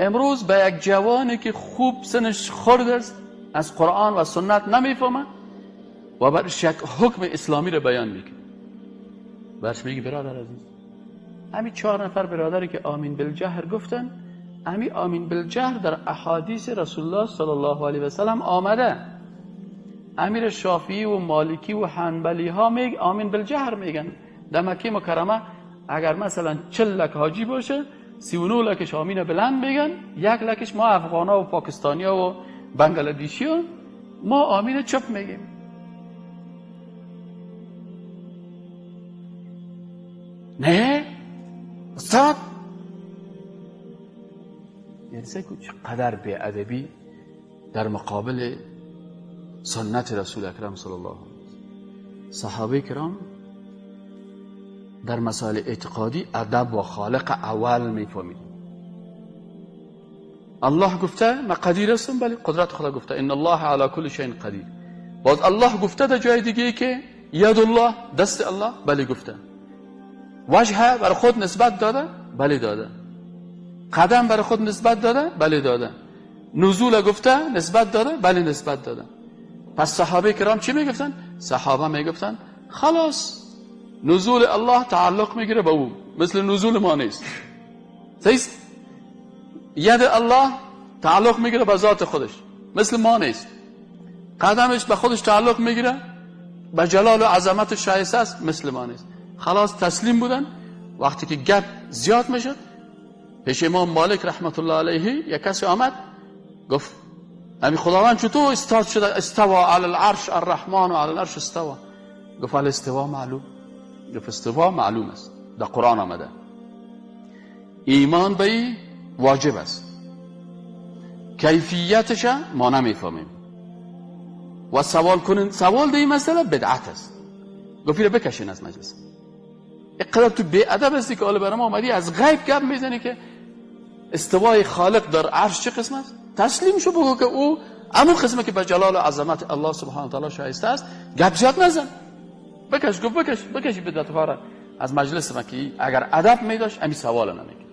امروز به یک جوانی که خوب سنش خرد است، از قرآن و سنت نمیفهمه و برش یک حکم اسلامی رو بیان میکنه، برش میگه برادر عزیز، همین 4 نفر برادری که آمین بالجهر گفتن، همین آمین بالجهر در احادیث رسول الله صلی الله علیه و سلم آمده. امیر شافعی و مالکی و حنبلی ها میگ آمین بالجهر میگن. در مکه مکرمه اگر مثلا 40 لک حاجی باشه، 39 لکش آمین بلند میگن، 1 لکش ما افغانا و پاکستانیا و بنگلادیشی ها ما آمین چپ میگیم. نه استاد، یعنی چقدر بی‌ادبی در مقابل سنت رسول اکرم صلی الله علیه و سلم. صحابه کرام در مسائل اعتقادی ادب و خالق اول میفهمید. الله گفته من قدیر هستم، بله قدرت خدا گفته ان الله علی کل شیء قدیر. باز الله گفته در جای دیگه که ید الله، دست الله، بله گفته. وجه بر خود نسبت داده، بله داده. قدم بر خود نسبت داده، بله داده. نزول گفته نسبت داده، بله نسبت داده. پس صحابه کرام چی میگفتن؟ صحابه میگفتن خلاص نزول الله تعلق میگیره به او، مثل نزول ما نیست. صحیح؟ ید الله تعلق میگیره به ذات خودش، مثل ما نیست. قدمش به خودش تعلق میگیره، به جلال و عظمت شایسته است، مثل ما نیست. خلاص تسلیم بودن. وقتی که گپ زیاد میشد، پیش امام مالک رحمت الله علیه یک کسی آمد گفت امی خداوند چطور استاد شده؟ استوا علی العرش الرحمن و علی العرش استوا. گفت الاستوا معلوم. گفت استوا معلوم است، در قرآن آمده. ایمان به ای واجب است، کیفیتش ما نمیفهمیم و سوال کنین، سوال در این مسئله بدعت است. گفت اینو بکشین از مجلس. اینقدر تو بی‌ادب هستی که حالا برای ما آمدی از غیب گپ میزنی که استوای خالق در عرش چه قسم است؟ تسلیم شو، بگو که او همون قسمه که به جلال و عظمت الله سبحانه و تعالی شایسته است. گپ زیاد نزن، بکش. گفت بکش، بکشی بدعت خاره از مجلس ما که اگر ادب میداشت همین سوال نمیکرد.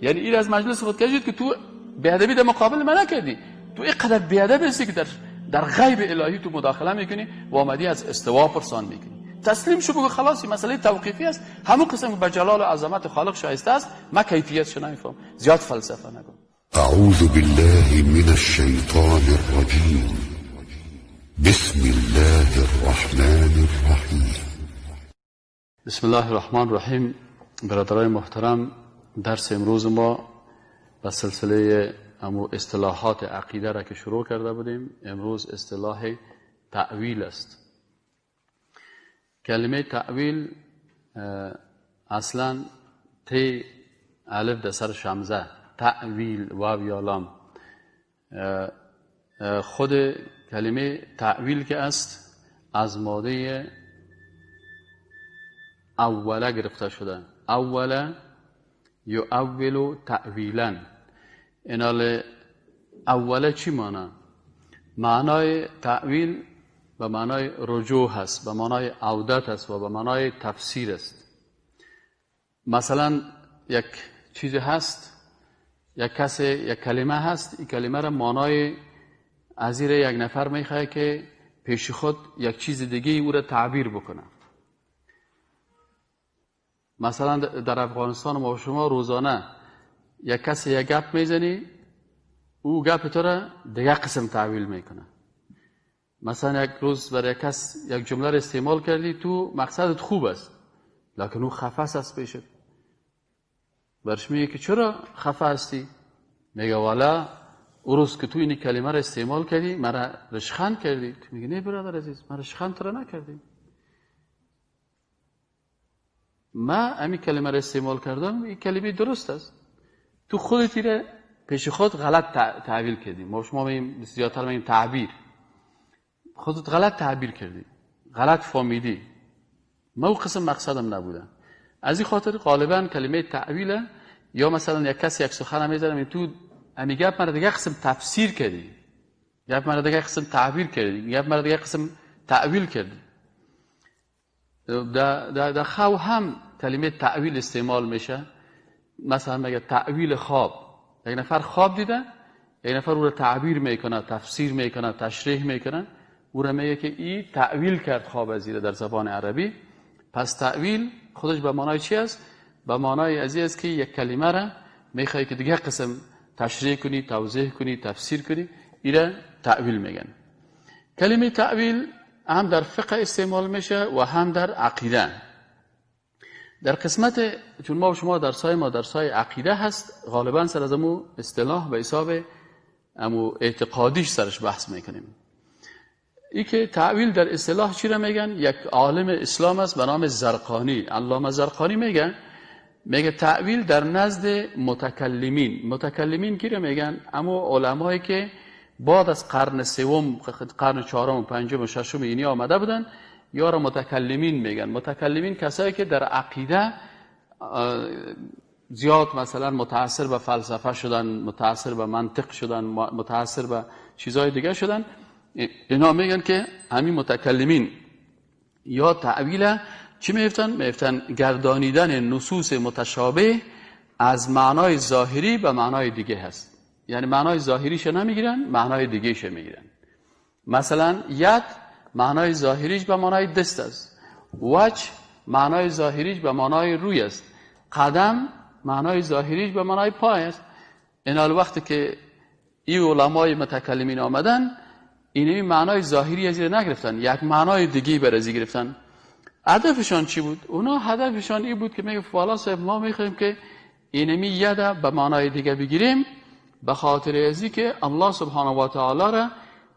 یعنی این از مجلس خود کشید که تو بی‌ادبی در مقابل من نکردی، تو اینقدر بی‌ادب هستی که در غیب الهی تو مداخله میکنی و آمدی از استوا پرسان میکنی. تسلیم شو، بگو خلاص این مسئله توقیفی است، همون قسم که به جلال و عظمت خالق شایسته است. ما کیفیتش نمیفهم، زیاد فلسفه نکن. اعوذ بالله من الشیطان الرجیم، بسم الله الرحمن الرحیم. بسم الله الرحمن الرحیم. برادرای محترم، درس امروز ما به سلسله امو اصطلاحات عقیده را که شروع کرده بودیم، امروز اصطلاح تأویل است. کلمه تأویل اصلا ت الف در سر شمزه، تأویل واو یا لام. خود کلمه تأویل که است از ماده اوله گرفته شده. اوله یؤول تأویلا. اینال اوله چی معنی؟ معنای تأویل به معنای رجوع هست، به معنای عودت است و به معنای تفسیر است. مثلا یک چیز هست، یک کسی یک کلمه هست، این کلمه را معنای از یک نفر میخواه که پیش خود یک چیز دیگه او را تعبیر بکنه. مثلا در افغانستان ما شما روزانه یک کسی یک گپ میزنی، او گپ تو را دیگه قسم تعبیر میکنه. مثلا یک روز برای یک کس یک جمله را استعمال کردی، تو مقصدت خوب است، لکن او خفه است پیشت. برش میگه که چرا خفه هستی؟ میگه والا او روز که تو این کلمه را استعمال کردی مرا رشخند کردی. تو میگه نه برادر عزیز، من رشخند تو را نکردی، من همین کلمه را استعمال کردم، این کلمه درست است، تو خودت را پیش خود غلط تعبیر کردی. ما شما میگیم زیادتر میگیم تعبیر، خودت غلط تعبیر کردی، غلط فهمیدی، ما او قسم مقصدم نبوده. از این خاطر غالبا کلمه تعویل، یا مثلا یک کسی یک سخن میزنه، تو امی گپ مرا دیگه قسم تفسیر کردی، گپ مرا دیگه قسم تعبیر کردی، گپ مرا دیگه قسم تعویل کردی. در خو هم کلمه تعویل استعمال میشه. مثلا میگه تعویل خواب، یک نفر خواب دیده، یک نفر او را تعبیر میکنه، تفسیر میکنه، تشریح میکنه، او را میگه که ای تأویل کرد خواب از در زبان عربی. پس تأویل خودش به معنای چی است؟ به معنای از است که یک کلمه را میخوای که دیگه قسم تشریح کنی، توضیح کنی، تفسیر کنی، ایره تأویل میگن. کلمه تأویل هم در فقه استعمال میشه و هم در عقیده. در قسمت چون ما و شما درسای ما درسای عقیده هست، غالبا سر از امو اصطلاح به حساب امو اعتقادیش سرش بحث میکنیم. ای که تأویل در اصطلاح چی را میگن؟ یک عالم اسلام است به نام زرقانی، علامه زرقانی میگه تأویل در نزد متکلمین. متکلمین کی را میگن؟ اما علمایی که بعد از قرن سوم، قرن چهارم و پنجم و ششم اینی آمده بودن، یا را متکلمین میگن. متکلمین کسایی که در عقیده زیاد مثلا متاثر به فلسفه شدن، متاثر به منطق شدن، متاثر به چیزهای دیگه شدن، اینا میگن که همین متکلمین یا تأویل چی میفتن؟ میفتن گردانیدن نصوص متشابه از معنای ظاهری به معنای دیگه هست. یعنی معنای ظاهریش نمیگیرن، معنای دیگهش میگیرن. مثلا ید معنای ظاهریش به معنای دست است، وجه معنای ظاهریش به معنای روی است، قدم معنای ظاهریش به معنای پای است. این وقتی که این علمای متکلمین آمدن، اینمی معنای ظاهری از این نگرفتن، یک معنای دیگه بر از گرفتن. هدفشان چی بود؟ اونا هدفشان این بود که میگه فوالا صاحب ما میخوایم که اینمی یده به معنای دیگه بگیریم، به خاطر ازی که الله سبحانه و تعالی را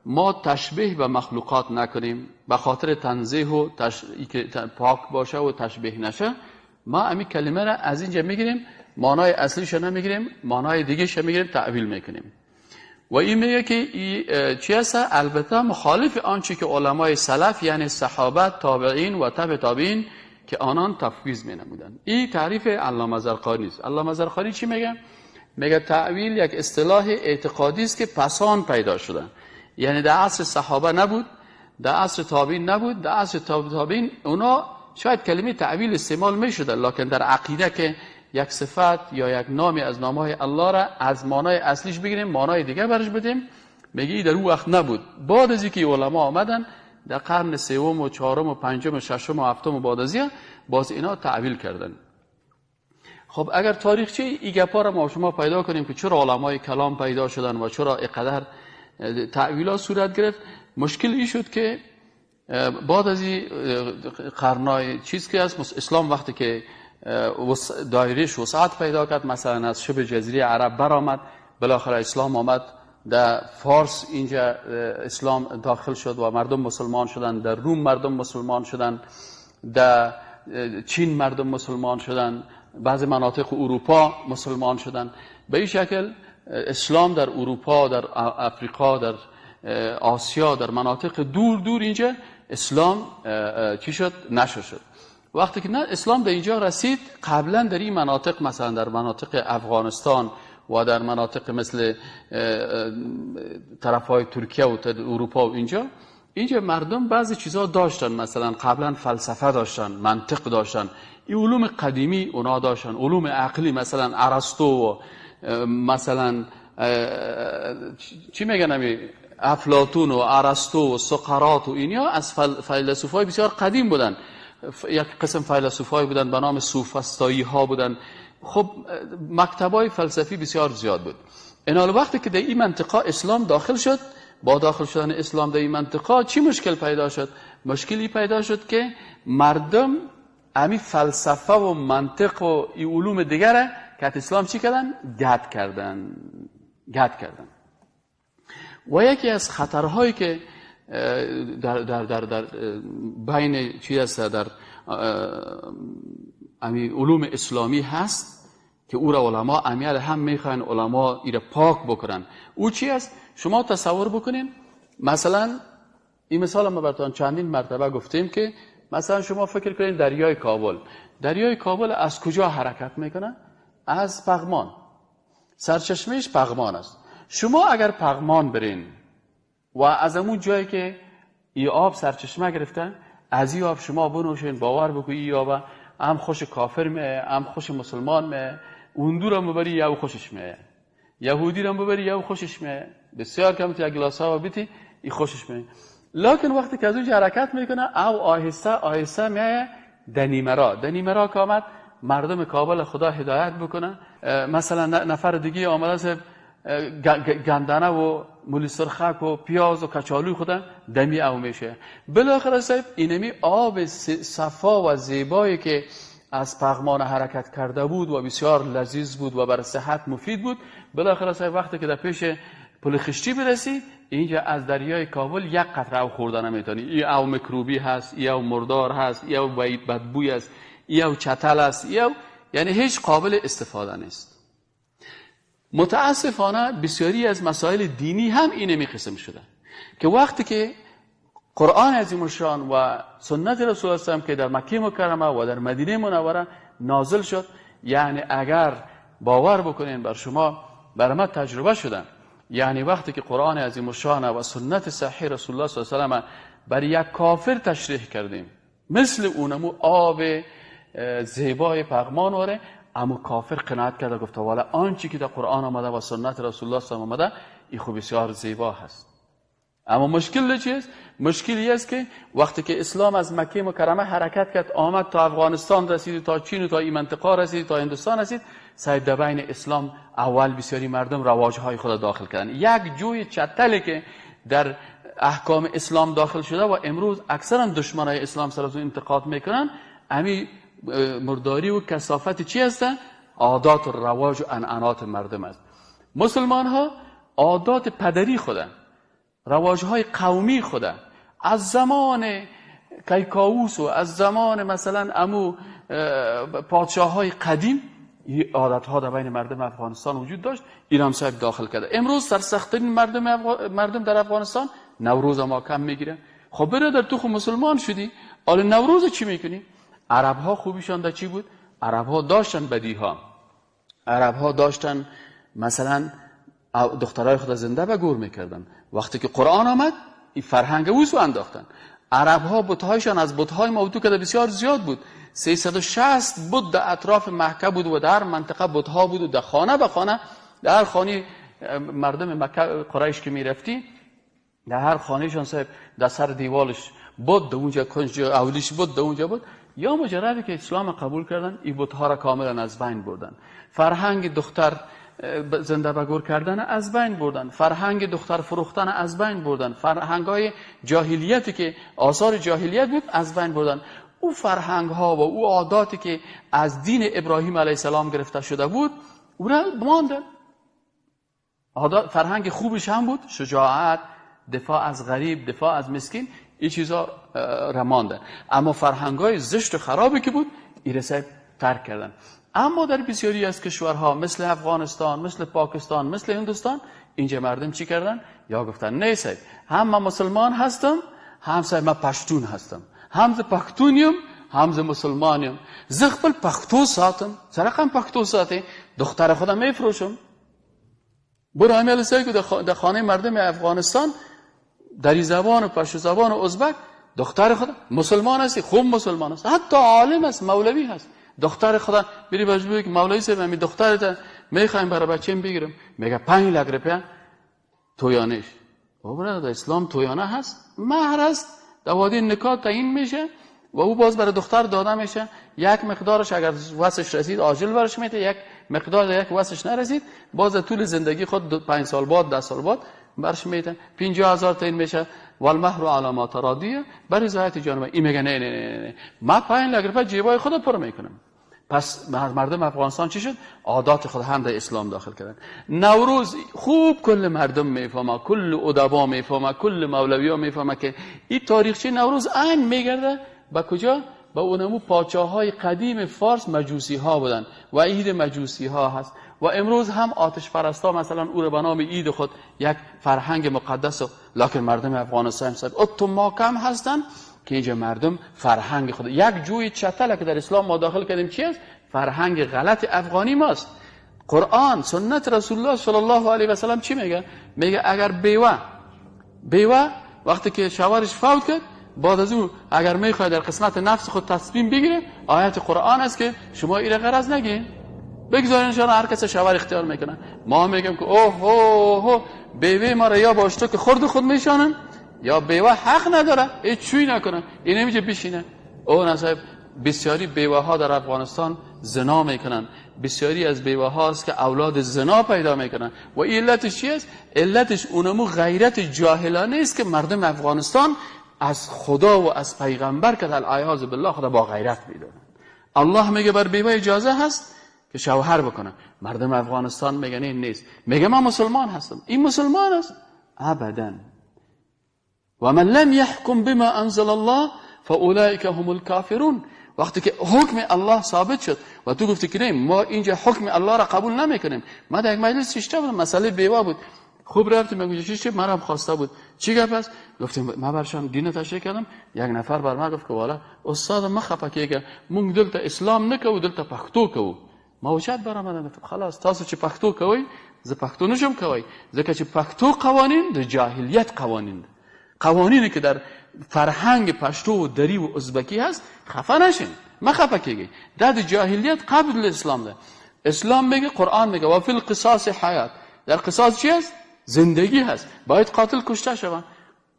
ما تشبیه به مخلوقات نکنیم، به خاطر تنزیه و پاک باشه و تشبیه نشه، ما امی کلمه را از اینجا میگیریم، معنای اصلیش نمیگیریم، معنای دیگهش میگیریم، تأویل میکنیم. و این میگه که چی هست؟ البته مخالف آنچه که علمای سلف یعنی صحابه، تابعین و تبع تابعین که آنان تفویض مینمودند. این تعریف علامه زرقانی است. علامه زرقانی چی میگه؟ میگه تأویل یک اصطلاح اعتقادی است که پسان پیدا شده، یعنی در عصر صحابه نبود، در عصر تابعین نبود، در عصر تابعین اونا شاید کلمه تأویل استعمال میشده، لکن در عقیده که یک صفت یا یک نامی از نامهای الله را از معنای اصلیش بگیریم معنای دیگه برش بدیم، میگه در اون وقت نبود. بعد از اینکه علما آمدن در قرن سوم و چهارم و پنجم و ششم و هفتم و بعد از این باز اینا تأویل کردن. خب اگر تاریخچه این گپا را ما شما پیدا کنیم که چرا علمای کلام پیدا شدن و چرا اینقدر تأویلات صورت گرفت، مشکل این شد که بعد از این قرنای چیز که است اسلام وقتی که دایرهش وسعت پیدا کرد، مثلا از شبه جزیره عرب برآمد، بالاخره اسلام آمد در فارس، اینجا اسلام داخل شد و مردم مسلمان شدن، در روم مردم مسلمان شدن، در چین مردم مسلمان شدن، بعضی مناطق اروپا مسلمان شدن. به این شکل اسلام در اروپا، در افریقا، در آسیا، در مناطق دور دور اینجا اسلام چی شد؟ نشر شد. وقتی که نه اسلام در اینجا رسید، قبلا در این مناطق مثلا در مناطق افغانستان و در مناطق مثل طرفهای ترکیه و اروپا و اینجا مردم بعضی چیزها داشتن، مثلا قبلا فلسفه داشتن، منطق داشتن، این علوم قدیمی اونا داشتن، علوم عقلی مثلا ارسطو و مثلا چی میگن افلاطون و ارسطو و سقراط و اینیا از فیلسوفای بسیار قدیم بودن. یک قسم فیلسوفای بودن به نام سوفسطایی ها بودن. خب مکتبای فلسفی بسیار زیاد بود. اینال وقتی که در این منطقه اسلام داخل شد، با داخل شدن اسلام در این منطقه چی مشکل پیدا شد؟ مشکلی پیدا شد که مردم امی فلسفه و منطق و این علوم دیگره که اسلام چی کردن؟ گد کردن. و یکی از خطرهایی که در در در در بین چی است در امی علوم اسلامی هست که او را علما امیال هم میخواین علما ای را پاک بکنن، او چی است؟ شما تصور بکنین مثلا این مثال ما براتون چندین مرتبه گفتیم که مثلا شما فکر کنین دریای کابل، دریای کابل از کجا حرکت میکنه؟ از پغمان، سرچشمهش پغمان است. شما اگر پغمان برین و از اون جایی که ای آب سرچشمه گرفتن از این آب شما بنوشین، باور بکنید ای آب هم خوش کافر میه هم خوش مسلمان میه، اون دور هم ببری یا خوشش میه. یهودی رو ببری یا خوشش میاد، بسیار کم تو یک گلاس ها بیتی ای خوشش میاد. لکن وقتی که از اونجا حرکت میکنه او آهسته آهسته میایه دنیمرا. دنیمرا که آمد مردم کابل خدا هدایت بکنه. مثلا نفر دیگه آمده صاحب گندنه و مولی سرخک و پیاز و کچالوی خودم دمی او میشه. بالاخره صاحب اینمی آب صفا و زیبایی که از پغمان حرکت کرده بود و بسیار لذیذ بود و بر صحت مفید بود، بالاخره صاحب وقتی که در پیش پل خشتی برسی اینجا از دریای کابل یک قطره او خورده نمیتونی. ای او میکروبی هست، ای او مردار هست، ای او بدبوی است، ای او چتل است، ای او یعنی هیچ قابل استفاده نیست. متاسفانه بسیاری از مسائل دینی هم اینمی قسم شده که وقتی که قرآن عظیم الشان و سنت رسول الله که در مکه مکرمه و در مدینه منوره نازل شد، یعنی اگر باور بکنین بر شما، بر ما تجربه شدن، یعنی وقتی که قرآن عظیم الشان و سنت صحیح رسول الله صلی الله علیه و سلم بر یک کافر تشریح کردیم، مثل اونمو آب زیبای پغمان واره، اما کافر قناعت کرده گفته والا آنچه که در قرآن آمده و سنت رسول الله صلی الله علیه و آمده این خوب بسیار زیبا هست. اما مشکل چیست؟ مشکلی است که وقتی که اسلام از مکه مکرمه حرکت کرد آمد تا افغانستان رسید، تا چین و تا این منطقه رسید، تا هندوستان رسید، سید در بین اسلام اول بسیاری مردم رواجهای خود داخل کردن. یک جوی چتلی که در احکام اسلام داخل شده و امروز اکثرا دشمنای اسلام سر از اون انتقاد میکنن، امی مرداری و کثافت چی هستن؟ عادات و رواج و عنعنات مردم است. مسلمان ها عادات پدری خودن، رواج های قومی خودن، از زمان کیکاووس و از زمان مثلا امو پادشاه های قدیم این عادت ها در بین مردم افغانستان وجود داشت، ایران صاحب داخل کرده. امروز سرسخت‌ترین مردم در افغانستان نوروز ما کم میگیره. خب برادر تو خو مسلمان شدی، حالا نوروز چی میکنی؟ عرب ها خوبیشان در چی بود؟ عرب ها داشتن بدی ها، عرب ها داشتن مثلا دخترای خود زنده به گور میکردن. وقتی که قرآن آمد این فرهنگ اوسو انداختن. عرب ها بتهایشان از بتهای موضوع کرده بسیار زیاد بود، 360 بت در اطراف مکه بود و در منطقه بتها بود و در خانه به خانه، در هر خانه مردم مکه قریش که میرفتی در هر خانهشان صاحب در سر دیوالش بت، در اونجا کنج اولیش بت، در اونجا بود. یا مجردی که اسلام قبول کردن این بتها را کاملا از بین بردن. فرهنگ دختر زنده به گور کردن از بین بردن، فرهنگ دختر فروختن از بین بردن، فرهنگ های جاهلیتی که آثار جاهلیت بود از بین بردن. او فرهنگ ها و او عاداتی که از دین ابراهیم علیه السلام گرفته شده بود او را ماندن. فرهنگ خوبش هم بود، شجاعت، دفاع از غریب، دفاع از مسکین، این چیزا را ماندن. اما فرهنگ های زشت و خرابی که بود این را ترک کردن. اما در بسیاری از کشورها مثل افغانستان، مثل پاکستان، مثل هندوستان، اینجا مردم چی کردن؟ یا گفتن نه صاحب، هم من مسلمان هستم، هم صاحب من پشتون هستم، هم ز پختونیم، هم ز مسلمانیم، زه خپل پښتو ساتم، څه رقم پښتو ساتې؟ دختر خودم میفروشم. برو همین صاحب که در خانه مردم افغانستان دری زبان و پشتو زبان و ازبک دختر خودم مسلمان هستی، خوب مسلمان است، حتی عالم است، مولوی هست، دختر خدا بری باش بگی که مولوی صاحب می دخترت میخوایم برای بچه‌م بگیرم، میگه 5 لک روپیه تویانش. بابا در اسلام تویانه هست، مهر است، در وادی نکاح تعیین میشه و او باز برای دختر داده میشه. یک مقدارش اگر وسش رسید عاجل برش میده، یک مقدار یک وسش نرسید باز در طول زندگی خود 5 سال بعد 10 سال بعد برش میده. 50,000 تعیین میشه. والمهر علی ما تراضیه برای رضایت جانبه. این میگه نه نه نه نه، من 5 لک روپیه جیبای خود پر میکنم. پس مردم افغانستان چی شد؟ عادات خود هم در اسلام داخل کردن. نوروز خوب کل مردم میفهمه، کل ادبا میفهمه، کل مولویا میفهمه که این تاریخچه نوروز عین میگرده به کجا؟ به اونمو پاچاهای قدیم فارس، مجوسی ها بودن و عید مجوسی ها هست. و امروز هم آتش پرستا مثلا او رو به نام عید خود یک فرهنگ مقدس، لکن مردم افغانستان صاحب اتو کم هستن که اینجا مردم فرهنگ خود یک جوی چتل که در اسلام ما داخل کردیم چی است؟ فرهنگ غلط افغانی ماست. قرآن سنت رسول الله صلی الله علیه و سلم چی میگه؟ میگه اگر بیوه وقتی که شوهرش فوت کرد، بعد از او اگر میخواد در قسمت نفس خود تصمیم بگیره، آیت قرآن است که شما ایره غرض نگین، بگذارینشان هر کس شوهر اختیار میکنه. ما میگیم که اوه اوه بیوه ما را یا با اشتو که خورد خود میشانن یا بیوه حق نداره هیچ چوی نکنه، این نمیشه بشینه. او نصیب بسیاری بیوه ها در افغانستان زنا میکنن، بسیاری از بیوه هاست که اولاد زنا پیدا میکنن و علتش چی است؟ علتش اونمو غیرت جاهلانه است که مردم افغانستان از خدا و از پیغمبر که العیاذ بالله خدا با غیرت میدونن. الله میگه بر بیوه اجازه هست که شوهر بکنه، مردم افغانستان میگن این نیست، میگه من مسلمان هستم، این مسلمان است؟ ابدا. و من لم يحكم بما انزل الله فاولئک هم الكافرون. وقتی که حکم الله ثابت شد و تو گفتی که نه ما اینجا حکم الله را قبول نمیکنیم. ما در یک مجلس شیشته بودم، مسئله بیوه بود، خوب رفتیم میگه چی مرام خواسته بود، چی گپ است؟ گفتیم ما برشان دین تشریح کردم. یک نفر بر ما گفت که والا استاد ما خفه کیږه، مونږ دلته اسلام نکوو، دلته پښتو کوو. ما وچت برآمدم گفتم خلاص تاسو چې پښتو کوئ زه پښتو نشم کوي، ځکه چې پښتو قوانین د جاهلیت قوانین ده، قوانینی که در فرهنگ پشتو و دری و ازبکی هست. خفه نشین، ما خفه کیږئ، دا د جاهلیت قبل اسلام ده. اسلام میگه، قرآن میگه و فی القصاص حیات، در قصاص چی هست؟ زندگی هست، باید قاتل کشته شود.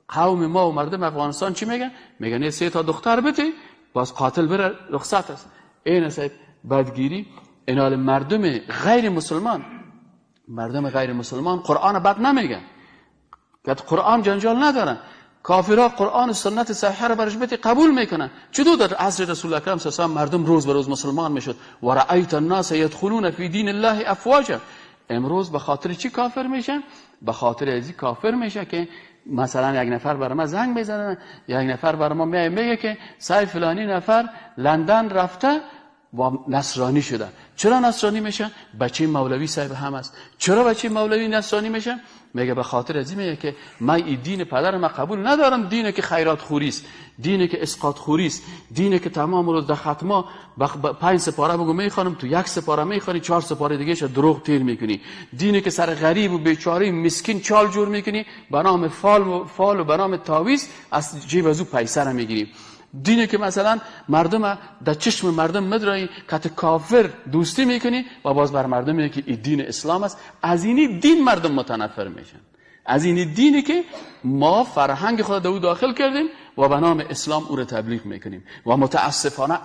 قوم ما و مردم افغانستان چی میگن؟ میگن سه تا دختر بده باز قاتل بره رخصت است. این است بدگیری. اینال مردم غیر مسلمان، مردم غیر مسلمان قرآن بد نمیگن، که قرآن جنجال ندارن. کافرها قرآن و سنت صحیحه را برش بده قبول میکنن. چطور در عصر رسول اکرم صلی الله علیه و مردم روز به روز مسلمان میشد؟ و رأیت الناس یدخلون فی دین الله افواجا. امروز به خاطر چی کافر میشن؟ به خاطر ازی کافر میشه که مثلا یک نفر بر ما زنگ میزنه، یک نفر بر ما میگه که سای فلانی نفر لندن رفته و نصرانی شده. چرا نصرانی میشه؟ بچه مولوی صاحب هم است. چرا بچه مولوی نصرانی میشه؟ میگه به خاطر از این میگه که من این دین پدر من قبول ندارم، دینی که خیرات خوری است، دینی که اسقاط خوری است، دینی که تمام روز در ختما 5 سپاره بگو میخوانم، تو 1 سپاره میخوانی، 4 سپاره دیگه ش دروغ تیر میکنی، دینی که سر غریب و بیچاره مسکین چال جور میکنی به نام فال و به نام تعویذ از جیب از او پیسه را میگیری، دینی که مثلا مردم در چشم مردم مدرایی که کافر دوستی میکنی و باز بر مردم میگه که این دین اسلام است. از این دین مردم متنفر میشن، از این دینی که ما فرهنگ خود در او داخل کردیم و به نام اسلام او را تبلیغ میکنیم. و متاسفانه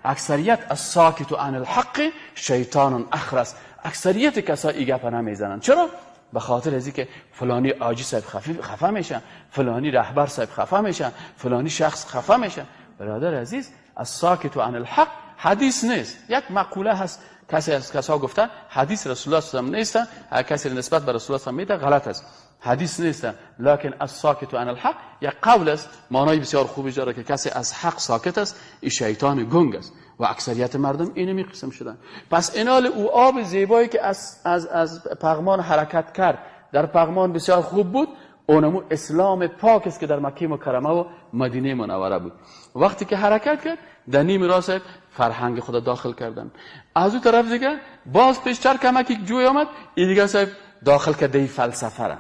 اکثریت از ساکت عن الحق شیطان اخرس، اکثریت کسایی گپ نمیزنن. چرا؟ به خاطر از اینکه فلانی آجی صاحب خفه میشن، فلانی رهبر صاحب خفه میشن، فلانی شخص خفه میشن. برادر عزیز، از ساکت عن الحق حدیث نیست، یک مقوله هست، کسی از کسا گفته حدیث رسول الله صلی الله علیه و نیست، هر کسی نسبت به رسول الله صلی الله علیه و میده غلط است، حدیث نیست. لکن از ساکت عن الحق یک قول است، معنای بسیار خوبی داره که کسی از حق ساکت است این شیطان گنگ است. و اکثریت مردم اینو می قسم شدن. پس اینال او آب زیبایی که از پغمان حرکت کرد، در پغمان بسیار خوب بود، اونمو اسلام پاک است که در مکه مکرمه و مدینه منوره بود. وقتی که حرکت کرد در نیم راست فرهنگ خود داخل کردن. از اون طرف دیگه باز پیشتر کمکی جوی آمد، این دیگه صاحب داخل کرده فلسفه را.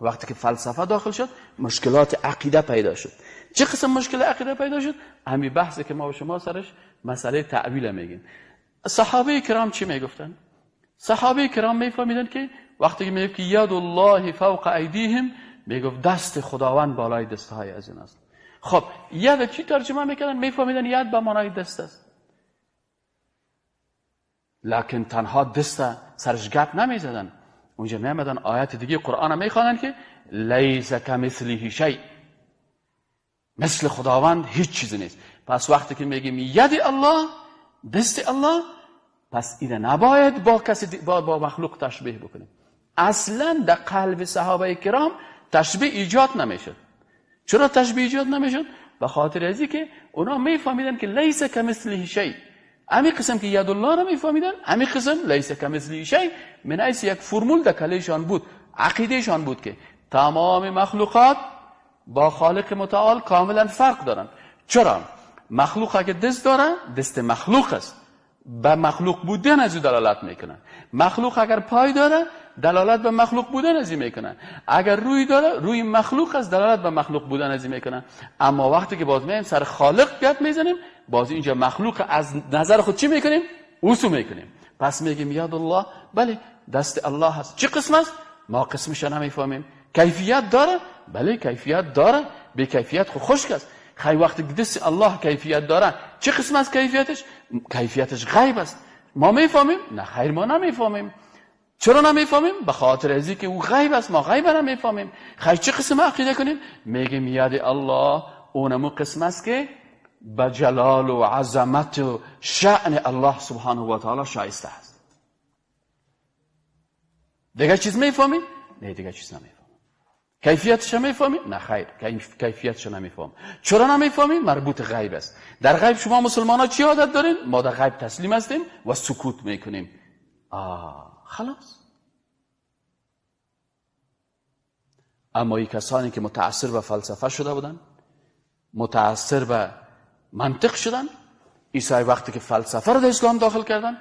وقتی که فلسفه داخل شد مشکلات عقیده پیدا شد. چه قسم مشکل عقیده پیدا شد؟ همین بحثی که ما و شما سرش مسئله تعویل میگیم. صحابه کرام چی میگفتن؟ صحابه کرام میفهمیدن که وقتی که میگفت که ید الله فوق ایدیهم، میگفت دست خداوند بالای دستهای از این است. خب ید چی ترجمه میکردن؟ میفهمیدن ید به معنای دست است، لکن تنها دست سرش گپ نمیزدن. اونجا میامدن آیت دیگه قرآن میخوانن که لیس کمثله شیء، مثل خداوند هیچ چیزی نیست. پس وقتی که میگیم ید الله، دست الله، پس اینه نباید با کسی با مخلوق تشبیه بکنیم. اصلا در قلب صحابه کرام تشبیه ایجاد نمیشد. چرا تشبیه ایجاد نمیشد؟ به خاطر از اینکه اونا میفهمیدن که لیس کمثله شیء. امی قسم که ید الله را میفهمیدن، امی قسم لیس کمثله شیء من ایس یک فرمول در کلیشان بود، عقیدهشان بود که تمام مخلوقات با خالق متعال کاملا فرق دارن. چرا؟ مخلوق اگه دست داره، دست مخلوق است، به مخلوق بودن از او دلالت میکنه. مخلوق اگر پای داره، دلالت به مخلوق بودن از او میکنه. اگر روی داره، روی مخلوق است، دلالت به مخلوق بودن از او میکنه. اما وقتی که باز میایم سر خالق گپ میزنیم، باز اینجا مخلوق از نظر خود چی میکنیم؟ اوسو میکنیم. پس میگیم ید الله، بله دست الله هست. چه قسم است؟ ما قسمش نمیفهمیم. کیفیت داره؟ بله کیفیت داره. به کیفیت خو خشک است. خیلی وقتی دست الله کیفیت داره، چه قسم است کیفیتش؟ کیفیتش غیب است. ما میفهمیم؟ نه خیر، ما نمیفهمیم. چرا نمیفهمیم؟ به خاطر از اینکه او غیب است، ما غیب نمیفهمیم. خیر چه قسم عقیده کنیم؟ میگیم ید الله اونمو قسم است که به جلال و عظمت و شأن الله سبحانه و تعالی شایسته است. دیگه چیز میفهمیم؟ نه دیگه چیز نمیفهمیم. کیفیتش میفهمیم؟ نه خیر، کیفیتش نمیفهمیم. چرا نمیفهمیم؟ مربوط غیب است. در غیب شما مسلمان ها چی عادت دارین؟ ما در غیب تسلیم هستیم و سکوت میکنیم. خلاص. اما این کسانی که متاثر به فلسفه شده بودن، متاثر به منطق شدن، عیسی وقتی که فلسفه رو در اسلام داخل کردن،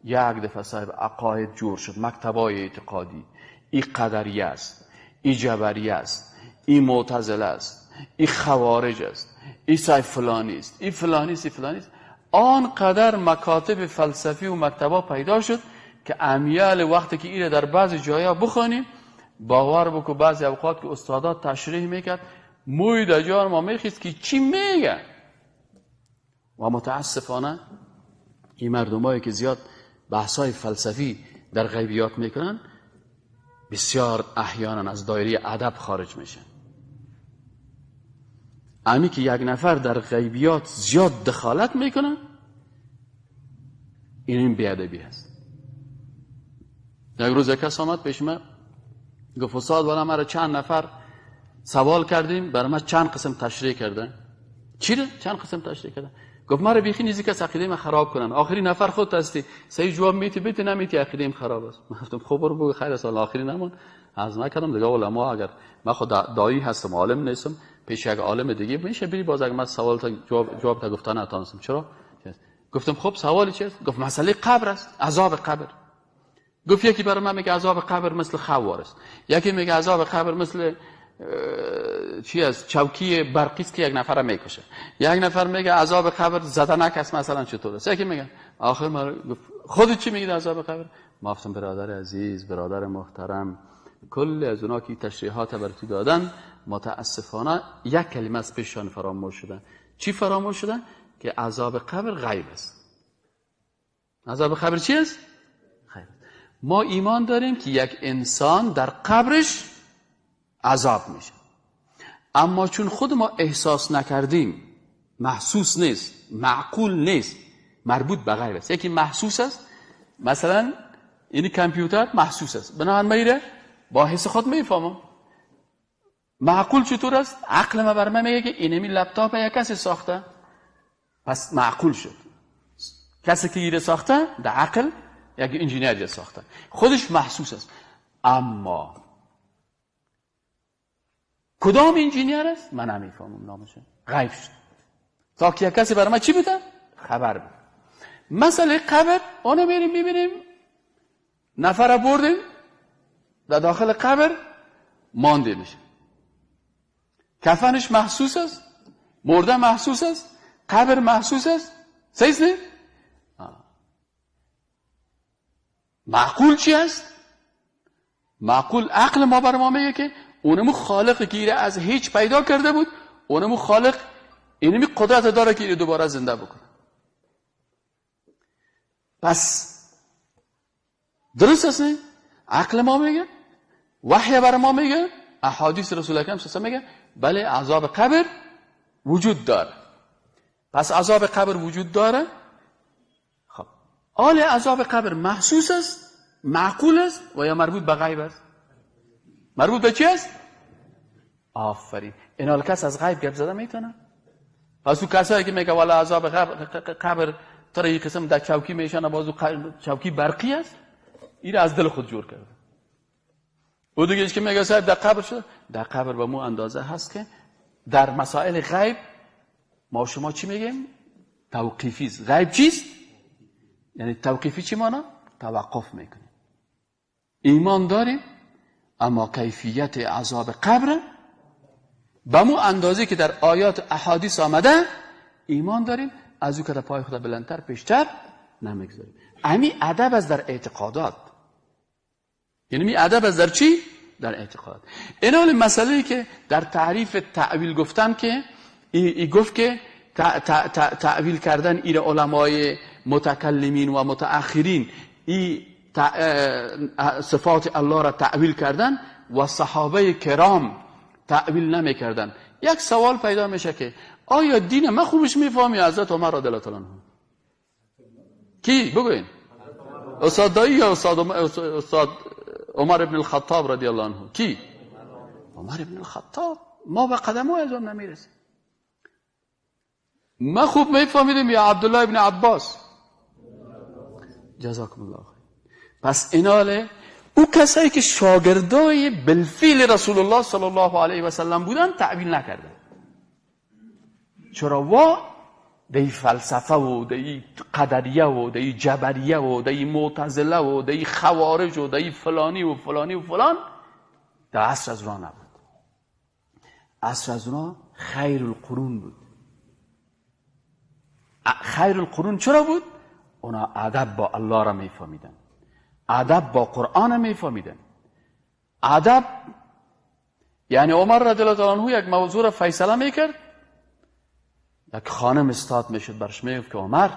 یک دفعه صاحب عقاید جور شد، مکتبای اعتقادی، این قدریه است، این جبریه است، این معتزله است، این خوارج است، این صاحب فلانی است، این فلانی است، این فلانی است. آنقدر مکاتب فلسفی و مکتبا پیدا شد که امیال وقتی که ایره در بعضی جایا بخوانیم، باور بکو بعضی اوقات که استادات تشریح میکرد، موی در جان ما میخیست که چی میگه. و متاسفانه این مردمایی که زیاد بحثای فلسفی در غیبیات میکنن، بسیار احیانا از دایره ادب خارج میشن. امی که یک نفر در غیبیات زیاد دخالت میکنن، این بی‌ادبی هست. یک روز یک کس آمد پیش من، گفت استاد والا مرا چند نفر سوال کردیم، برای من چند قسم تشریح کردن. چی رو؟ چند قسم تشریح کردن. گفت مرا بیخی نیزی کس عقیده من خراب کنن، آخری نفر خود هستی، صحیح جواب میتی بیتی نمیتی عقیده خراب است. من گفتم خب برو بگو خیر سال آخری نمون. از نکردم دیگه علما، اگر من خود دایی هستم عالم نیستم، پیش یک عالم دیگه میشه بری باز اگر من سوال تا جواب تا گفتن نتونستم. چرا؟ گفتم خب سوالی چیست؟ گفت مسئله قبر است، عذاب قبر. گفت یکی برای من میگه عذاب قبر مثل خوار است، یکی میگه عذاب قبر مثل چی است، چوکی برقی است که یک نفر میکشه، یک نفر میگه عذاب قبر زدنک است مثلا چطور است، یکی میگه آخر ما گفت خودت چی میگی عذاب قبر؟ ما گفتم برادر عزیز، برادر محترم، کل از اونا که تشریحات بر تو دادن، متاسفانه یک کلمه از پیششان فراموش شده. چی فراموش شده؟ که عذاب قبر غیب است. عذاب قبر چی است؟ غیب. ما ایمان داریم که یک انسان در قبرش عذاب میشه، اما چون خود ما احساس نکردیم، محسوس نیست، معقول نیست، مربوط به غیب است. یکی محسوس است، مثلا این کامپیوتر محسوس است، بنابراین میره با حس خود میفهمم. معقول چطور است؟ عقل ما بر من میگه که اینمی لپتاپ یک کسی ساخته، پس معقول شد. کسی که ایره ساخته در عقل یک انجینیر ساخته، خودش محسوس است. اما کدام انجینیر است؟ من نمیفهمم نامش، غیب شد. تا که یک کسی برای من چی بده؟ خبر بده. مسئله قبر اونو میریم میبینیم، نفر بردیم در داخل قبر مانده میشه، کفنش محسوس است، مرده محسوس است، قبر محسوس است، صحیح نه؟ معقول چی است؟ معقول عقل ما بر ما میگه که اونمو خالق که از هیچ پیدا کرده بود، اونمو خالق اینمی قدرت داره که دوباره زنده بکنه. پس درست است نه؟ عقل ما میگه، وحی بر ما میگه، احادیث رسول اکرم صلی الله علیه و میگه بله عذاب قبر وجود داره. پس عذاب قبر وجود داره. خب آل عذاب قبر محسوس است، معقول است و یا مربوط به غیب است؟ مربوط به چی است؟ آفرین. این کس از غیب گپ زده میتونه؟ پس او کسایی که میگه والا عذاب قبر تر یک قسم در چوکی میشن، باز او چوکی برقی است، این از دل خود جور کرده. او دیگه که میگه صاحب در قبر شده، در قبر به مو اندازه هست که در مسائل غیب ما شما چی میگیم؟ توقیفی است. غیب چیست؟ یعنی توقیفی چی مانا؟ توقف میکنیم. ایمان داریم اما کیفیت عذاب قبر به مو اندازه که در آیات احادیث آمده ایمان داریم، از او که در پای خود بلندتر پیشتر نمیگذاریم. امی ادب از در اعتقادات، یعنی می ادب از در چی؟ در اعتقاد. این حال مسئله که در تعریف تعویل گفتن که ای گفت که تعویل کردن ایر علمای متکلمین و متأخرین ای صفات الله را تعویل کردن و صحابه کرام تعویل نمی کردن. یک سوال پیدا میشه که آیا دین ما خوبش میفهمی حضرت عمر رضی الله عنه؟ کی بگوین؟ استاد دایی یا استاد عمر ابن الخطاب رضی الله عنه؟ کی؟ عمر ابن الخطاب. ما به قدم از آن نمیرسیم. ما خوب میفهمیدیم یا عبدالله ابن عباس؟ جزاکم الله خیر. پس ایناله او کسایی که شاگردای بالفعل رسول الله صلی الله علیه و سلم بودن تعویل نکردن. چرا؟ وا دی فلسفه و دی قدریه و دی جبریه و دی معتزله و دی خوارج و دی فلانی و فلانی و فلان در عصر از اونا نبود. عصر از اونا خیر القرون بود. خیر القرون چرا بود؟ اونا ادب با الله را میفهمیدن، ادب با قرآن میفهمیدن. ادب یعنی عمر رضی الله عنه یک موضوع را فیصله میکرد، یک خانم استاد میشد برش میگفت که عمر،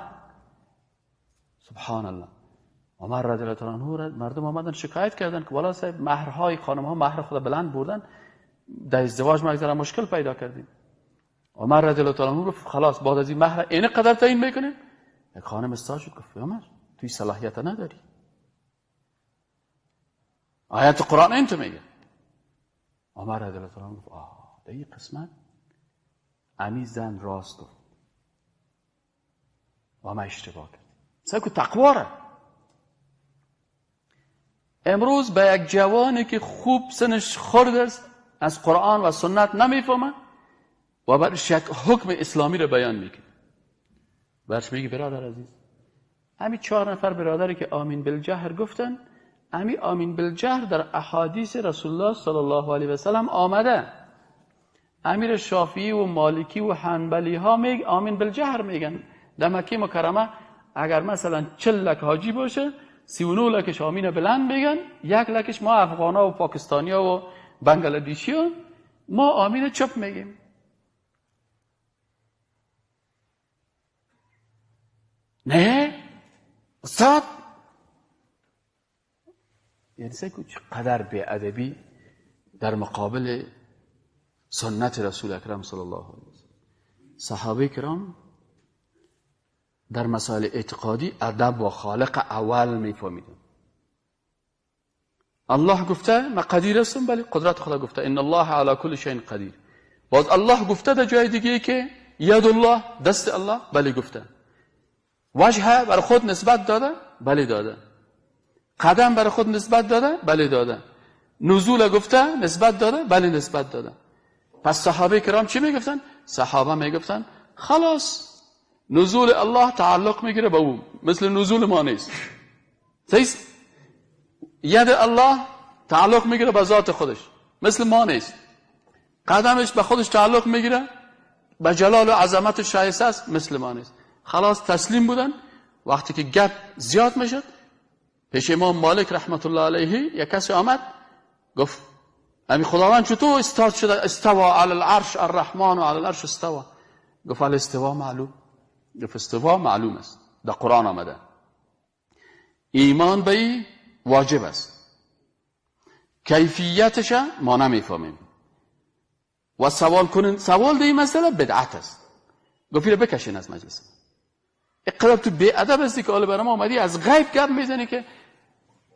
سبحان الله، عمر رضی الله عنه مردم آمدن شکایت کردن که والا صاحب مهرهای خانم ها مهر خود بلند بردن، در ازدواج ما مشکل پیدا کردیم. عمر رضی الله عنه گفت خلاص بعد از این مهر این قدر تعیین میکنیم. یک خانم استاد شد گفت عمر توی صلاحیت نداری، آیت قرآن این تو میگه. عمر رضی الله عنه گفت آه در این قسمت امی زن راست گفت و ما اشتباه کرد. سعی تقوا را امروز به یک جوانی که خوب سنش خرد است از قرآن و سنت نمیفهمه و برش یک حکم اسلامی رو بیان میکنه، برش میگه برادر عزیز، همین 4 نفر برادری که آمین بالجهر گفتن، همین آمین بالجهر در احادیث رسول الله صلی الله علیه و سلم آمده. امیر شافعی و مالکی و حنبلی ها میگ آمین بالجهر میگن. در مکه مکرمه اگر مثلا 40 لک حاجی باشه 39 لکش آمین بلند میگن، 1 لکش ما افغان ها و پاکستانی ها و بنگلادشی ها ما آمین چپ میگیم. نه استاد، یعنی سعی کن چقدر بی‌ادبی در مقابل سنت رسول اکرم صلی الله علیه و سلم. صحابه کرام در مسائل اعتقادی ادب و خالق اول میفهمیدن. الله گفته ما قدیر هستم، بله قدرت خدا گفته ان الله علی کل شیء قدیر. باز الله گفته در جای دیگه که ید الله، دست الله، بله گفته. وجه بر خود نسبت داده، بله داده. قدم بر خود نسبت داده، بله داده. نزول گفته نسبت داده، بله نسبت داده. پس صحابه کرام چی میگفتن؟ صحابه میگفتن خلاص نزول الله تعلق میگیره به او، مثل نزول ما نیست. ید الله تعلق میگیره به ذات خودش، مثل ما نیست. قدمش به خودش تعلق میگیره، به جلال و عظمت شایسته است، مثل ما نیست. خلاص تسلیم بودن. وقتی که گپ زیاد میشد پیش امام مالک رحمت الله علیه یک کسی آمد گفت امی خداوند چطور استاد شده؟ استوا علی العرش الرحمن و علی العرش استوا. گفت الاستوا معلوم. گفت استوا معلوم است، در قرآن آمده. ایمان به ای واجب است، کیفیتش ما نمیفهمیم و سوال کنین، سوال در این مسئله بدعت است. گفت اینو بکشین از مجلس. اقدر تو بی ادب هستی که حالا برام آمدی از غیب گپ میزنی که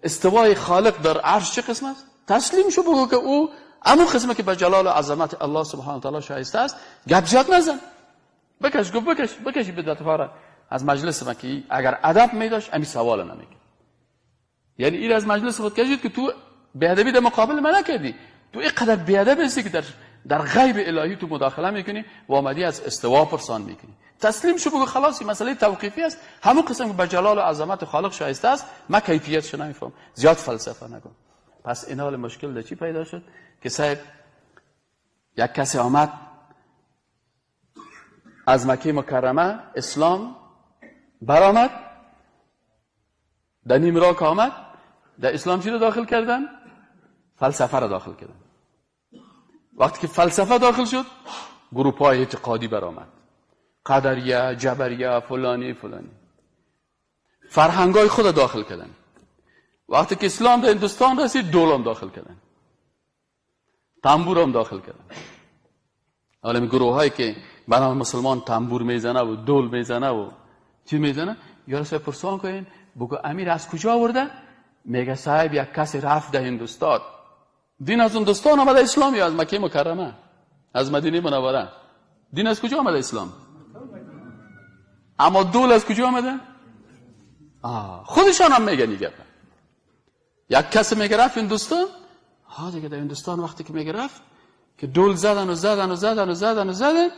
استوای خالق در عرش چه قسم است؟ تسلیم شو، بگو که او امو قسمه که به جلال و عظمت الله سبحانه و تعالی شایسته است. گپ زیاد نزن، بکش. گفت بکش، بکش بدعت فاره از مجلس ما که اگر ادب میداشت امی سوال نمیکرد. یعنی این از مجلس خود کشید که تو بی ادبی در مقابل من نکردی، تو اینقدر بی ادب هستی که در غیب الهی تو مداخله میکنی و آمدی از استوا پرسان میکنی. تسلیم شو، بگو خلاص این مسئله توقیفی است، همون قسم که به جلال و عظمت خالق شایسته است، من کیفیتش نمیفهم، زیاد فلسفه نکن. پس این حال مشکل در چی پیدا شد که صاحب یک کسی آمد از مکه مکرمه اسلام برآمد، در نیم راه آمد در اسلام چی رو داخل کردن؟ فلسفه رو داخل کردن. وقتی که فلسفه داخل شد، گروپ های اعتقادی برآمد، قدریه، جبریه، فلانی فلانی، فرهنگای خود داخل کردن. وقتی که اسلام در هندوستان رسید، دولم داخل کردن، تنبور هم داخل کردن. حالا گروه هایی که به نام مسلمان تنبور میزنه و دول میزنه و چی میزنه، یارو صاحب پرسان کنین، بگو امیر از کجا آورده؟ میگه صاحب یک کسی رفت در هندوستان، دین از هندوستان آمده اسلام یا از مکه مکرمه، از مدینه منوره؟ دین از کجا آمده اسلام؟ اما دول از کجا آمده؟ خودشان هم میگن این گپ. یک کسی میگه رفت هندوستان، ها دیگه در هندوستان وقتی که میگه رفت که دول زدن و زدن و زدن و زدن و زدن،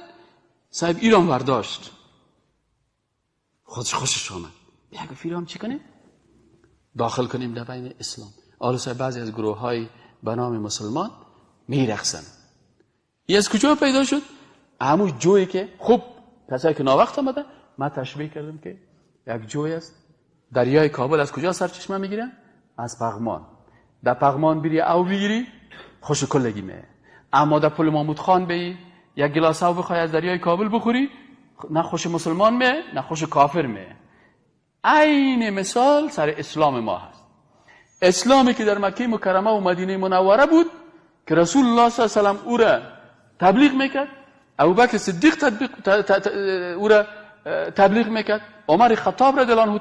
صاحب ایران برداشت، خودش خوشش آمد، میگه فیرام چی کنیم؟ داخل کنیم در بین اسلام. حالا صاحب بعضی از گروه های به نام مسلمان میرقصن. این از کجا پیدا شد؟ همون جویی که خوب کسایی که ناوقت آمده، من تشبیه کردم که یک جوی است، دریای کابل از کجا سرچشمه میگیره؟ از پغمان. در پغمان بری او بگیری خوش کلگی میه، اما در پل محمود خان بی یک گلاس او بخوای از دریای کابل بخوری، نه خوش مسلمان میه نه خوش کافر میه. عین مثال سر اسلام ما هست. اسلامی که در مکه مکرمه و مدینه منوره بود که رسول الله صلی الله علیه و سلم او را تبلیغ میکرد، ابوبکر صدیق او را تبلیغ میکرد، عمر خطاب رضی الله عنه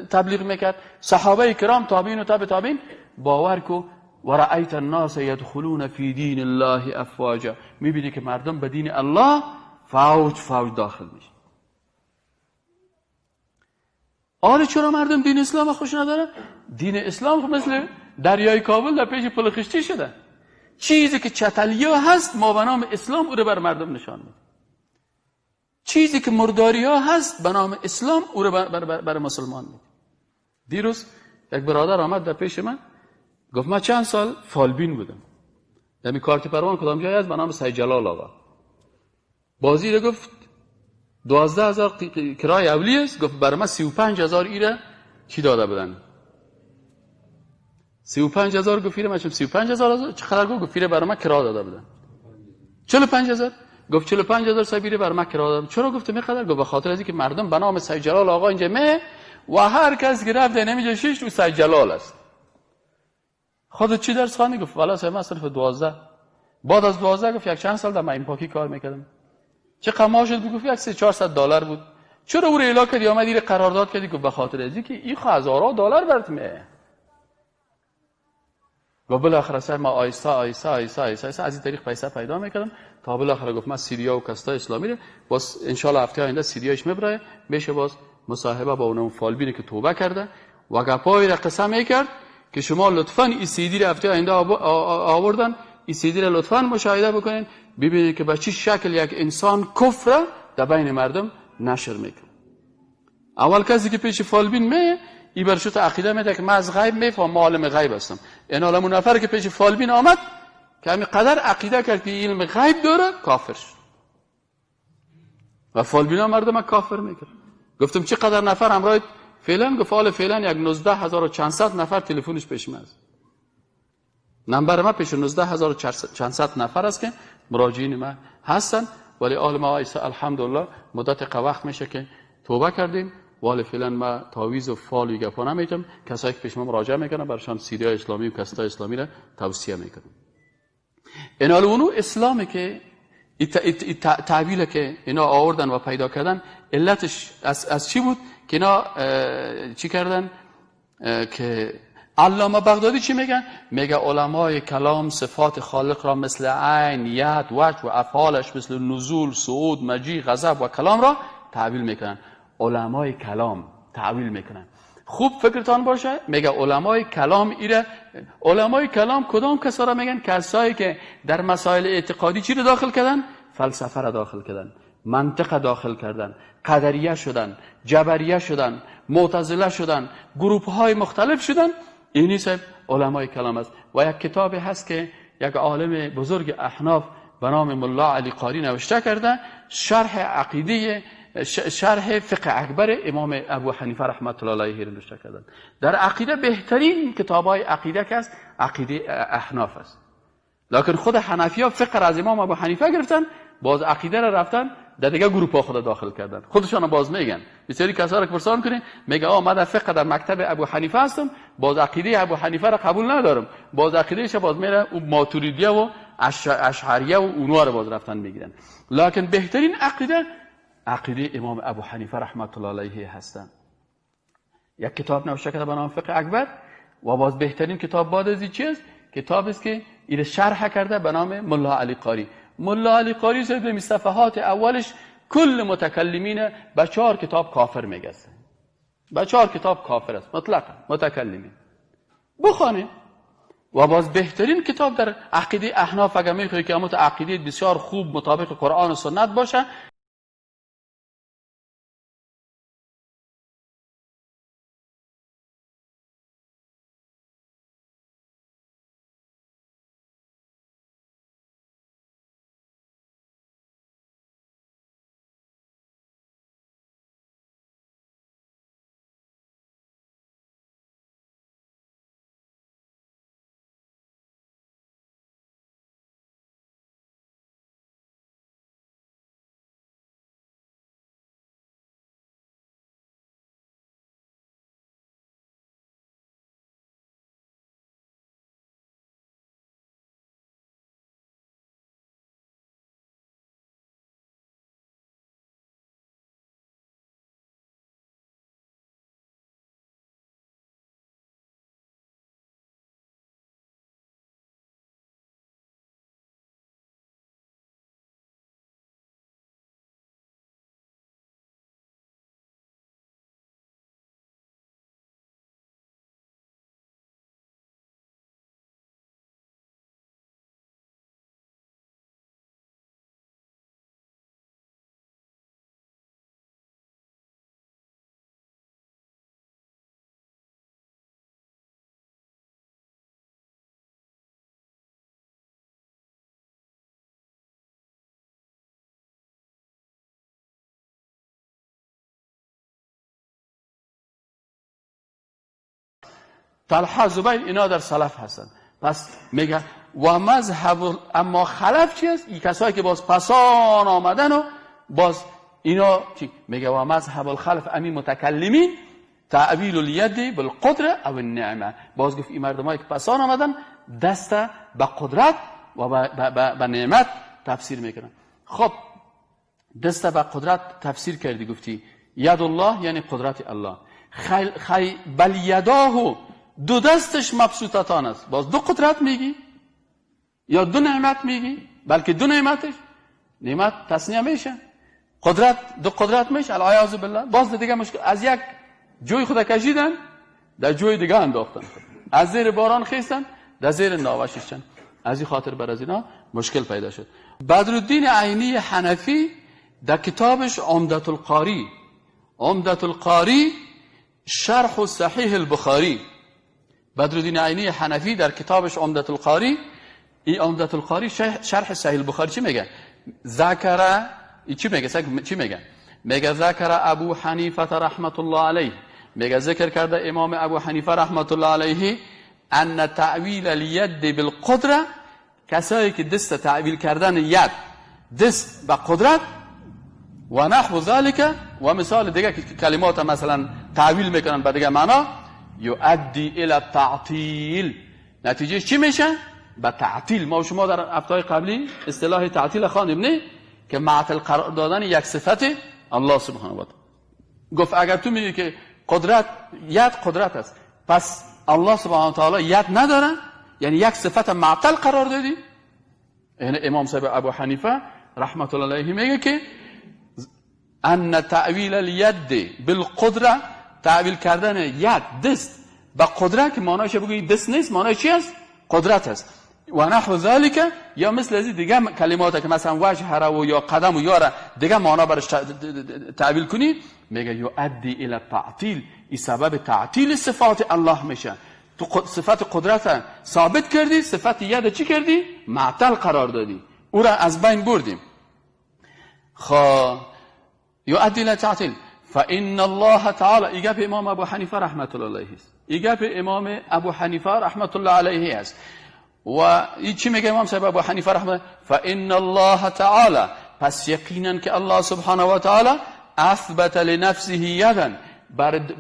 تبلیغ میکرد، صحابه کرام، تابعین و تابع تابعین. باور کو و رأیت الناس یدخلون فی دین الله افواجا، میبینی که مردم به دین الله فوج فوج داخل میشه. آره چرا مردم دین اسلام خوش نداره؟ دین اسلام مثل دریای کابل در پیش پل خشتی شده. چیزی که چتلیا هست ما به نام اسلام او رو بر مردم نشان میده. چیزی که مرداری ها هست به نام اسلام او رو بر مسلمان میده. دیروز یک برادر آمد در پیش من، گفت من چند سال فالبین بودم، در کارت پروان کدام جایی هست به نام سید جلال آقا. بازی رو گفت 12,000 کرای اولی است، گفت برای من 35,000 ایره چی داده بودن؟ 35,000 گفت ایره من چم 35,000 چقدر گفت؟ گفت ایره برای من کرا داده بودن 45,000. گفت 45,000 صاحب ایره برای من کرا دادم. چرا؟ گفتم اینقدر. گفت به خاطر از اینکه مردم به نام سید جلال آقا اینجا می و هر کس که رفت نمیجا شش تو سید جلال است. خودت چی درس خواندی؟ گفت والا صاحب من صنف 12. بعد از 12 گفت یک چند سال در معین پاکی کار میکردم. چه قما شد؟ گفت یک $300-400 بود. چرا او رو اعلام کردی آمدی قرارداد کردی؟ گفت به خاطر از اینکه این هزارها دلار برات میه. و بالاخره سر ما آیستا آیستا آیستا آیستا آیستا از این طریق پیسه پیدا میکردم تا بالاخره گفت من سیریا و کستا اسلامی رو باز انشالله هفته آینده سیریایش میبره میشه باز مصاحبه با اونم فالبینه که توبه کرده و گپای را قسم میکرد که شما لطفاً این سیدی رو هفته آینده آوردن، این سیدی رو لطفاً مشاهده بکنین، ببینید که به چه شکل یک انسان کفر در بین مردم نشر میکنه. اول کسی که پیش فالبین می ای برشوت عقیده میده که من از غیب میفهم، عالم غیب هستم. این عالم اون نفر که پیش فالبین آمد که همین قدر عقیده کرد که علم غیب داره، کافر شد. و فالبین ها مردم کافر میکرد. گفتم چه قدر نفر همراه فعلا؟ گفت حال فعلا یک 19,400 نفر تلفنش پیش من است. نمبر ما پیش 19,400 نفر است که مراجعین ما هستن. ولی آل ما الحمدلله مدت وقت میشه که توبه کردیم. ولی فعلا ما تعویذ و فال و گپا نمیتم. کسایی که پیش ما مراجعه میکنن برشان سیری اسلامی و کسای اسلامی را توصیه میکنم. این حال اونو اسلامی که تعبیل که اینا آوردن و پیدا کردن، علتش از چی بود که اینا چی کردن؟ که علامه بغدادی چی میگن؟ میگه علمای کلام صفات خالق را مثل عین، ید، وجه و افعالش مثل نزول، صعود، مجیء، غضب و کلام را تعبیل میکنن. علمای کلام تعبیل میکنن. خوب فکرتان باشه، میگه علمای کلام ایره. علمای کلام کدام کسا را میگن؟ کسایی که در مسائل اعتقادی چی رو داخل کردن؟ فلسفه را داخل کردن، منطق داخل کردن، قدریه شدن، جبریه شدن، معتزله شدن، گروپ های مختلف شدن. اینی صاحب علمای کلام است. و یک کتاب هست که یک عالم بزرگ احناف به نام ملا علی قاری نوشته کرده، شرح عقیده شرح فقه اکبر امام ابو حنیفه رحمت الله علیه نوشته کردن. در عقیده بهترین کتابای عقیده که است عقیده احناف است. لکن خود حنفی ها فقه را از امام ابو حنیفه گرفتن، باز عقیده را رفتن در دیگه گروه ها خود داخل کردن. خودشان باز میگن، بسیاری کسا را که پرسان کنی میگه آ من در فقه در مکتب ابو حنیفه هستم، باز عقیده ابو حنیفه را قبول ندارم، باز عقیدهش باز میره او ماتوریدیه و اشعریه و اونها را باز رفتن میگیرن. لکن بهترین عقیده عقیده امام ابو حنیفه رحمت الله علیه هستند. یک کتاب نوشته کرده به نام فقه اکبر و باز بهترین کتاب بعد از این چیز کتاب است که این شرح کرده به نام ملا علی قاری. ملا علی قاری صاحب صفحات اولش کل متکلمین به 4 کتاب کافر میگه، به 4 کتاب کافر است مطلقا متکلمین. بخوانید. و باز بهترین کتاب در عقیده احناف اگر میخوای که امت عقیده بسیار خوب مطابق قرآن و سنت باشه، طلحه زبیر اینا در سلف هستن. پس میگه و مذهب، اما خلف چی است؟ این کسایی که باز پسان آمدن و باز اینا چی؟ میگه و مذهب الخلف امی متکلمین تعویل الید بالقدره او النعمه. باز گفت این مردمایی که پسان آمدن دست به قدرت و به نعمت تفسیر میکنن. خب دست به قدرت تفسیر کردی، گفتی ید الله یعنی قدرت الله، خی بل یداه دو دستش مبسوطتان است. باز دو قدرت میگی یا دو نعمت میگی؟ بلکه دو نعمتش نعمت تثنیه میشه، قدرت دو قدرت میشه، العیاذ بالله. باز دیگه مشکل از یک جوی خود کشیدن در جوی دیگه انداختن، از زیر باران خیستن در زیر ناوه ششتن. از این خاطر بر از اینا مشکل پیدا شد. بدرالدین عینی حنفی در کتابش عمدة القاری، عمدة القاری شرح صحیح البخاری، بدرالدین عینی حنفی در کتابش عمدة القاری، این عمدة القاری شرح صحیح البخاری چی میگه؟ ذکر چی میگه؟ چی میگه؟ میگه ذکر ابو حنیفه رحمت الله علیه، میگه ذکر کرده امام ابو حنیفه رحمت الله علیه ان تعویل الید بالقدره، کسایی که دست تعویل کردن ید دست به قدرت و نحو ذلک و مثال دیگه که کلمات مثلا تعویل میکنن به دیگه معنا، یؤدی الی التعطیل، نتیجه چی میشه؟ به تعطیل. ما شما در هفته‌های قبلی اصطلاح تعطیل خواندیم نه؟ که معطل قرار دادن یک صفت الله سبحانه و تعالی. گفت اگر تو میگی که قدرت ید قدرت است، پس الله سبحانه و تعالی ید نداره، یعنی یک صفت معطل قرار دادی. یعنی امام صاحب ابو حنیفه رحمت الله علیه میگه که ان تعویل الید بالقدره، تعویل کردن ید دست به قدرت که معنایش بگویی دست نیست، معنای چی است؟ قدرت است. و نحو ذلک یا مثل از دیگه کلمات که مثلا وجه را و یا قدم و یا را دیگه معنا برش تعویل کنی، میگه یؤدی الی التعطیل، این سبب تعطیل صفات الله میشه. تو صفت قدرت ثابت کردی، صفت ید چی کردی؟ معطل قرار دادی، او را از بین بردیم. خب یؤدی الى تعطیل. فان الله تعالی، ای گپ امام ابو حنیفه رحمت الله علیه است، ای گپ امام ابو حنیفه رحمت الله علیه است. و ای چی میگه امام صاحب ابو حنیفه رحمت؟ فان الله تعالی، پس یقینا که الله سبحانه و تعالی اثبت لنفسه یدا،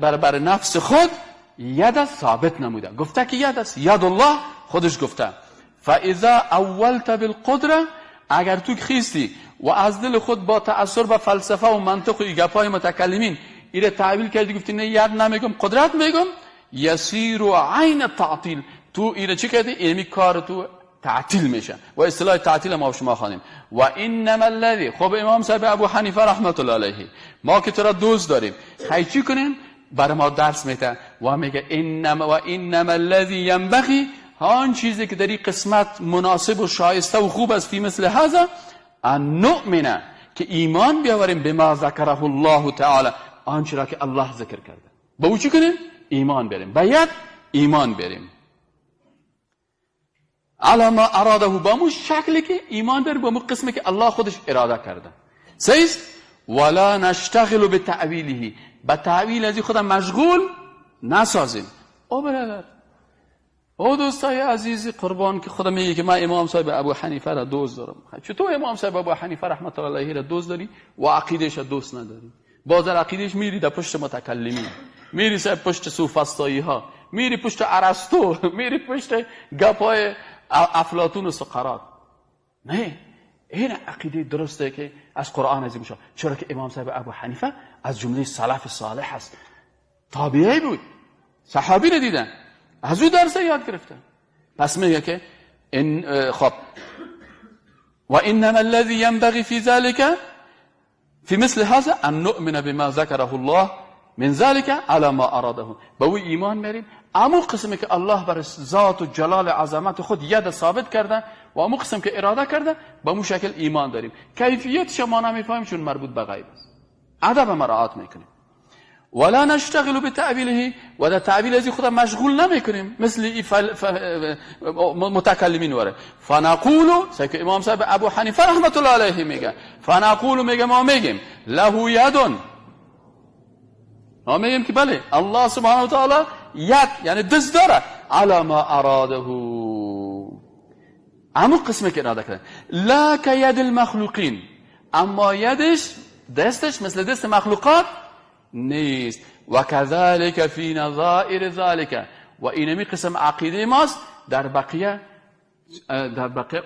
بر نفس خود ید ثابت نموده، گفته که ید است، ید الله خودش گفته. فاذا اولت بالقدره، اگر تو خیستی و از دل خود با تأثر به فلسفه و منطق و گپای متکلمین ایره تعویل کردی، گفتی نه ید نمیگم قدرت میگم، یسیر عین تعطیل، تو ایره چی کردی؟ اینمی کار تو تعطیل میشه و اصطلاح تعطیل ما شما خوانیم. و انما الذی، خب امام صاحب ابو حنیفه رحمت الله علیه، ما که تو را دوست داریم، خی چی کنیم؟ بر ما درس میده و میگه انما و انما الذی ینبغی، آن چیزی که در این قسمت مناسب و شایسته و خوب است، فی مثل هذا ان نؤمن، که ایمان بیاوریم به ما ذکره الله تعالی، آنچه را که الله ذکر کرده، با او چی کنیم؟ ایمان بیاریم، باید ایمان بیاریم. علی ما اراده، با مو شکلی که ایمان بیاریم، با مو قسمی که الله خودش اراده کرده. سیست ولا نشتغل بتأویله، به تأویل از خودم مشغول نسازیم. او برادر، او دوستای عزیز قربان که خودم میگه که من امام صاحب ابو حنیفه را دوست دارم. چطور امام صاحب ابو حنیفه رحمت الله علیه را دوست داری و عقیده‌اش را دوست نداری؟ باز در عقیده‌اش میری در پشت متکلمین، میری سر پشت سوفسطایی ها، میری پشت ارسطو، میری پشت گپای افلاطون و سقراط. نه، این عقیده درسته که از قرآن عظیم شد. چرا که امام صاحب ابو حنیفه از جمله سلف صالح است، تابعی بود، صحابی را دیدن، از او درس یاد گرفتن. پس میگه که این خب و انما الذي ينبغي في ذلك في مثل هذا ان نؤمن بما ذكره الله من ذلك على ما اراده، به او ایمان میریم، امو قسمی که الله بر ذات و جلال عظمت خود ید ثابت کرده و امو قسم که اراده کرده، به مو شکل ایمان داریم. کیفیتش ما نمیفهمیم چون مربوط به غیب است، ادب مراعات میکنیم. ولا نشتغل بتأویله، و در تأویل از خود مشغول نمیکنیم مثل متکلمین وره. فنقول، که امام صاحب ابو حنیفه رحمت الله علیه میگه، فنقول، میگه ما میگیم له یدون، ما میگیم که بله الله سبحانه و تعالی ید یعنی دست داره، علی ما اراده، امو قسمه که اراده کرده، لا که ید المخلوقین، اما یدش دستش مثل دست مخلوقات نیست. و کذالک فی نظائر ذالک، و اینمی قسم عقیده ماست در بقیه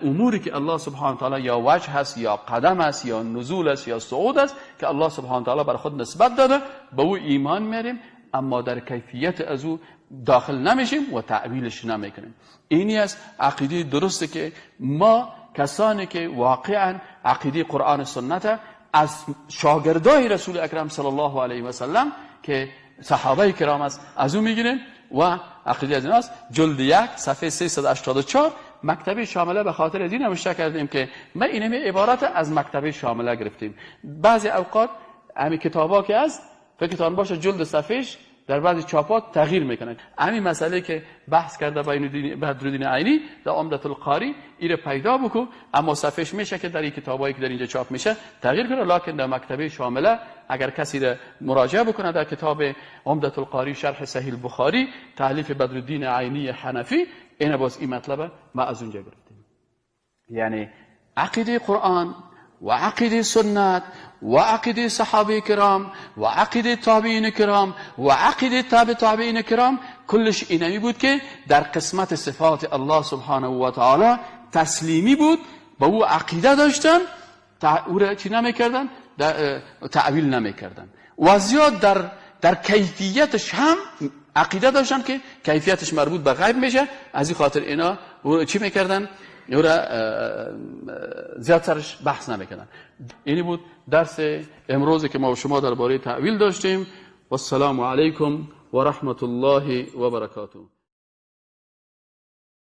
اموری که الله سبحانه و تعالی یا وجه هست یا قدم هست یا نزول است یا صعود است که الله سبحانه و تعالی بر خود نسبت داده، به او ایمان میریم، اما در کیفیت از او داخل نمیشیم و تعویلش نمیکنیم. اینی است عقیده درسته که ما کسانی که واقعا عقیده قرآن و سنت از شاگردای رسول اکرم صلی الله علیه و سلم که صحابه کرام است از او میگیریم و عقیده از ایناست. جلد 1 صفحه 384 مکتبه شامله، به خاطر از این نوشته کردیم که ما اینمی عبارت از مکتبه شامله گرفتیم. بعضی اوقات همین کتابا که از فکرتان باشه جلد صفحهش در بعضی چاپات تغییر میکنه. همین مسئله که بحث کرده با بدرالدین عینی در عمدة القاری ایره پیدا بکن، اما صفحش میشه که در این کتابایی که در اینجا چاپ میشه تغییر کنه، لکن در مکتبه شامله اگر کسی را مراجعه بکنه در کتاب عمدة القاری شرح صحیح البخاری تألیف بدرالدین عینی حنفی، این باز این مطلب ما از اونجا گرفتیم. یعنی عقیده قرآن و عقیده سنت و عقیده صحابه کرام و عقیده تابعین کرام و عقیده تابع تابعین کرام کلش اینمی بود که در قسمت صفات الله سبحانه و تعالی تسلیمی بود، با او عقیده داشتن، او را چی نمیکردن؟ تعویل نمیکردن و زیاد در کیفیتش هم عقیده داشتن که کیفیتش مربوط به غیب میشه. از این خاطر اینا چی میکردن؟ او را زیاد سرش بحث نمیکردن. اینی بود درس امروز که ما و شما درباره تعویل داشتیم. والسلام علیکم و رحمت الله و برکاته.